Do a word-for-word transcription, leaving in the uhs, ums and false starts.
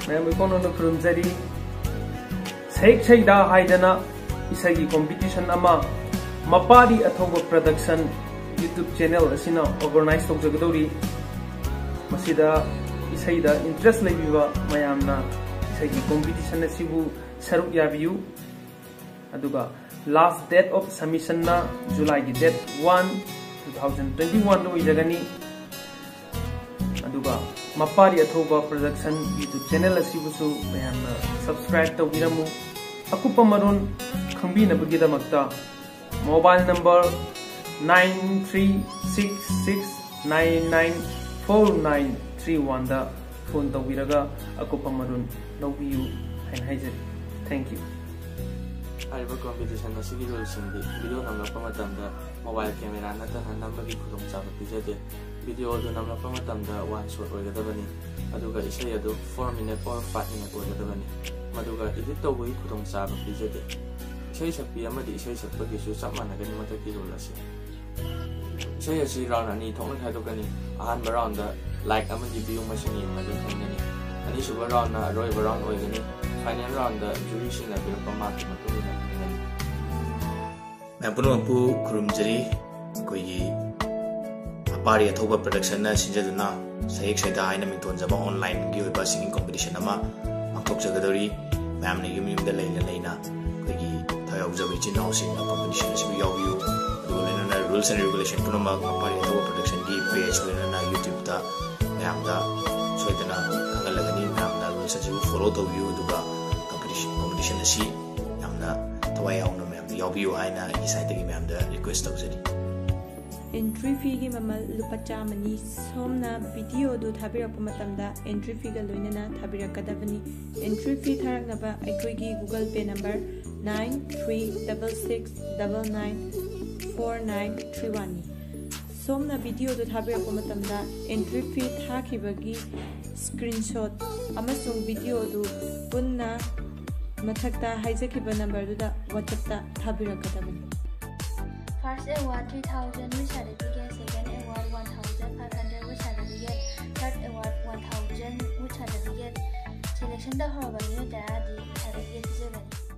ꯃꯌꯥꯝꯕꯨ ꯏꯀꯣꯟ ꯀꯣꯟꯅ ꯈꯨꯔꯨꯝꯖꯔꯤ꯫ ꯁꯍꯤꯛ ꯁꯩꯗꯥ ꯍꯥꯏꯗꯅ ꯏꯁꯩꯒꯤ ꯀꯣꯝꯄꯤꯇꯤꯁꯟ ꯑꯃ ꯃꯄꯥꯔꯤ ꯑꯊꯧꯕ ꯄ꯭ꯔꯗꯛꯁꯟ ꯌꯨꯇ꯭ꯌꯨꯕ ꯆꯦꯅꯦꯜ ꯑꯁꯤꯅ ꯑꯣꯔꯒꯅꯥꯏꯖ ꯇꯧꯖꯒꯗꯧꯔꯤ꯫ ꯃꯁꯤꯗ ꯏꯁꯩꯗ ꯏꯟꯇꯔꯦꯁ ꯂꯩꯕꯤꯕ ꯃꯌꯥꯝꯅ ꯏꯁꯩꯒꯤ ꯀꯣꯝꯄꯤꯇꯤꯁꯟ ꯑꯁꯤꯕꯨ ꯁꯔꯨꯛ ꯌꯥꯕꯤꯌꯨ꯫ ꯑꯗꯨꯒ ꯂꯥꯁ ꯗꯦꯠ ꯑꯣꯐ ꯁꯕꯃꯤꯁꯟꯅ ꯖꯨꯂꯥꯏꯒꯤ date one, two thousand twenty ꯋꯥꯟꯗ ꯑꯣꯏꯖꯒꯅꯤ꯫ ꯑꯗꯨꯒ ꯃꯄꯥꯔꯤ ꯑꯊꯧꯕ ꯄ꯭ꯔꯗꯛꯁꯟ ꯌꯨꯇ꯭ꯌꯨꯕ ꯆꯦꯅꯦꯜ ꯑꯁꯤꯕꯨꯁꯨ ꯃꯌꯥꯝꯅ ꯁꯕꯁꯀ꯭ꯔꯥꯏꯕ ꯇꯧꯕꯤꯔꯝꯃꯨ꯫ ꯑꯀꯨꯞꯄ ꯃꯔꯣꯜ ꯈꯪꯕꯤꯅꯕꯒꯤꯗꯃꯛꯇ mobile number nine three six six nine nine four nine three ꯋꯥꯟꯗ ꯐꯣꯟ ꯇꯧꯕꯤꯔꯒ ꯑꯀꯨꯞꯄ ꯃꯔꯣꯜ ꯂꯧꯕꯤꯌꯨ ꯍꯥꯏꯅ ꯍꯥꯏꯖꯔꯤ꯫ Thank you꯫ ꯍꯥꯏꯔꯤꯕ ꯀꯣꯝꯄꯤꯇꯤꯁꯟ ꯑꯁꯤꯒꯤ ꯔꯨꯜꯁꯤꯡꯗꯤ ꯚꯤꯗꯤꯑꯣ ꯅꯝꯂꯛꯄ ꯃꯇꯝꯗ ꯃꯣꯕꯥꯏꯜ ꯀꯦꯃꯦꯔꯥ ꯅꯠꯇꯅ ꯅꯝꯕꯒꯤ ꯈꯨꯗꯣꯡꯆꯥꯕ ꯄꯤꯖꯗꯦ꯫ ꯚꯤꯗꯤꯑꯣ ꯑꯗꯨ ꯅꯝꯂꯛꯄ ꯃꯇꯝꯗ ꯋꯥꯟ ꯁꯣꯠ ꯑꯣꯏꯒꯗꯕꯅꯤ, ꯑꯗꯨꯒ ꯏꯁꯩ ꯑꯗꯨ four minute or five minute ꯑꯣꯏꯒꯗꯕꯅꯤ꯫ ꯃꯗꯨꯒ ꯏꯗꯤꯠ ꯇꯧꯕꯒꯤ ꯈꯨꯗꯣꯡꯆꯥꯕ ꯄꯤꯖꯗꯦ꯫ ꯏꯁꯩ ꯁꯛꯄꯤ ꯑꯃꯗꯤ ꯏꯁꯩ ꯁꯛꯄꯒꯤꯁꯨ ꯆꯞ ꯃꯥꯟꯅꯒꯅꯤ ꯃꯊꯛꯀꯤ ꯔꯨꯜ ꯑꯁꯤ꯫ ꯏꯁꯩ ꯑꯁꯤ ꯔꯥꯎꯟ ꯑꯅꯤ ꯊꯣꯛꯅ ꯈꯥꯏꯗꯣꯛꯀꯅꯤ꯫ ꯑꯍꯥꯟꯕ ꯔꯥꯎꯟꯗ ꯂꯥꯏꯛ ꯑꯃꯗꯤ ꯚ꯭ꯌꯨ ꯃꯁꯤꯡ ꯌꯦꯡꯂꯒ ꯈꯟꯒꯅꯤ꯫ ꯑꯅꯤꯁꯨꯕ ꯔꯥꯎꯟꯅ ꯑꯔꯣꯏꯕ ꯔꯥꯎꯟ ꯑꯣꯏꯒꯅꯤ꯫ ꯐꯥꯏꯅꯦꯜ ꯔꯥꯎꯟꯗ ꯖꯨꯔꯤꯁꯤꯡꯅ ꯄꯤꯔꯛꯄ ꯃꯥꯔꯛꯀꯤ ꯃꯇꯨꯡ ꯏꯟꯅ ꯈꯟꯒꯅꯤ꯫ ꯃꯌꯥꯝ ꯄꯨꯝꯅꯃꯛꯄꯨ ꯈꯨꯔꯨꯝꯖꯔꯤ꯫ ꯑꯩꯈꯣꯏꯒꯤ ꯑꯄꯥꯔꯤ ꯑꯊꯧꯕ ꯄ꯭ꯔꯗꯛꯁꯟꯅ ꯁꯤꯟꯖꯗꯨꯅ ꯁꯍꯤꯛ ꯁꯩꯗꯥ ꯍꯥꯏꯅ ꯃꯤꯡꯊꯣꯟꯖꯕ ꯑꯣꯟꯂꯥꯏꯟꯒꯤ ꯑꯣꯏꯕ ꯁꯤꯡꯒꯤꯡ ꯀꯣꯝꯄꯤꯇꯤꯁꯟ ꯑꯃ ꯄꯥꯡꯊꯣꯛꯆꯒꯗꯧꯔꯤ꯫ ꯃꯌꯥꯝꯅ ꯌꯨꯝ ꯌꯨꯝꯗ ꯂꯩꯅ ꯂꯩꯅ ꯑꯩꯈꯣꯏꯒꯤ ꯊꯋꯥꯏ ꯌꯥꯎꯖꯕ ꯏꯆꯤꯟ ꯏꯅꯥꯎꯁꯤꯡꯅ ꯀꯣꯝꯄꯤꯇꯤꯁꯟ ꯑꯁꯤꯕꯨ ꯌꯥꯎꯕꯤꯌꯨ꯫ ꯑꯗꯨꯒ ꯂꯣꯏꯅꯅ ꯔꯨꯜꯁ ꯑꯦꯟ ꯔꯤꯒꯨꯂꯦꯁꯟ ꯄꯨꯝꯅꯃꯛ ꯑꯄꯥꯔꯤ ꯑꯊꯧꯕ ꯄ꯭ꯔꯗꯛꯁꯟꯒꯤ ꯄꯦꯖ ꯂꯣꯏꯅꯅ ꯌꯨꯇ꯭ꯌꯨꯕꯇ ꯃꯌꯥꯝꯗ ꯁꯣꯏꯗꯅ ꯈꯪꯍꯜꯂꯒꯅꯤ꯫ ꯃꯌꯥꯝꯅ ꯔꯨꯜꯁ ꯑꯁꯤꯕꯨ ꯐꯣꯂꯣ ꯇꯧꯕꯤꯌꯨ, ꯑꯗꯨꯒ ꯀꯣꯝꯄꯤꯇꯤꯁꯟ, ꯀꯣꯝꯄꯤꯇꯤꯁꯟ ꯑꯁꯤ ꯌꯥꯝꯅ ꯊꯋꯥꯏ ꯌꯥꯎꯅ ꯃꯌꯥꯝꯗ ꯌꯥꯎꯕꯤꯌꯨ ꯍꯥꯏꯅ ꯑꯩꯒꯤ ꯁꯥꯏꯠꯇꯒꯤ ꯃꯌꯥꯝꯗ ꯔꯤꯀ꯭ꯋꯦꯁ ꯇꯧꯖꯔꯤ꯫ ꯑꯦꯟꯇ꯭ꯔꯤ ꯐꯤꯒꯤ ꯃꯃꯜ ꯂꯨꯄꯥ ꯆꯥꯝꯃꯅꯤ꯫ ꯁꯣꯝꯅ ꯚꯤꯗꯤꯑꯣ ꯑꯗꯨ ꯊꯥꯕꯤꯔꯛꯄ ꯃꯇꯝꯗ ꯑꯦꯟꯇ꯭ꯔꯤ ꯐꯤꯒ ꯂꯣꯏꯅꯅ ꯊꯥꯕꯤꯔꯛꯀꯗꯕꯅꯤ꯫ ꯑꯦꯟꯇ꯭ꯔꯤ ꯐꯤ ꯊꯥꯔꯛꯅꯕ ꯑꯩꯈꯣꯏꯒꯤ Google Pay number nine three double six double nine four nine three ꯋꯥꯟꯅꯤ꯫ ꯁꯣꯝꯅ ꯚꯤꯗꯤꯑꯣ ꯑꯗꯨ ꯊꯥꯕꯤꯔꯛꯄ ꯃꯇꯝꯗ ꯑꯦꯟꯇ꯭ꯔꯤ ꯐꯤ ꯊꯥꯈꯤꯕꯒꯤ ꯁ꯭ꯀ꯭ꯔꯤꯟꯁꯣꯠ ꯑꯃꯁꯨꯡ ꯚꯤꯗꯤꯑꯣ ꯑꯗꯨ ꯄꯨꯟꯅ ꯃꯊꯛꯇ ꯍꯥꯏꯖꯈꯤꯕ ꯅꯝꯕꯔꯗꯨꯗ ꯋꯥꯆꯞꯇ ꯊꯥꯕꯤꯔꯛꯀꯗꯕꯅꯤ꯫ First award three thousand with certificate, second award one thousand five hundred with certificate, third award one thousand with certificate. Selection ꯇꯧꯍꯧꯔꯕ ꯃꯤꯑꯣꯏ ꯇꯔꯥꯗꯤ ꯁꯥꯔꯇꯤꯐꯤꯀꯦꯠ ꯄꯤꯖꯒꯅꯤ꯫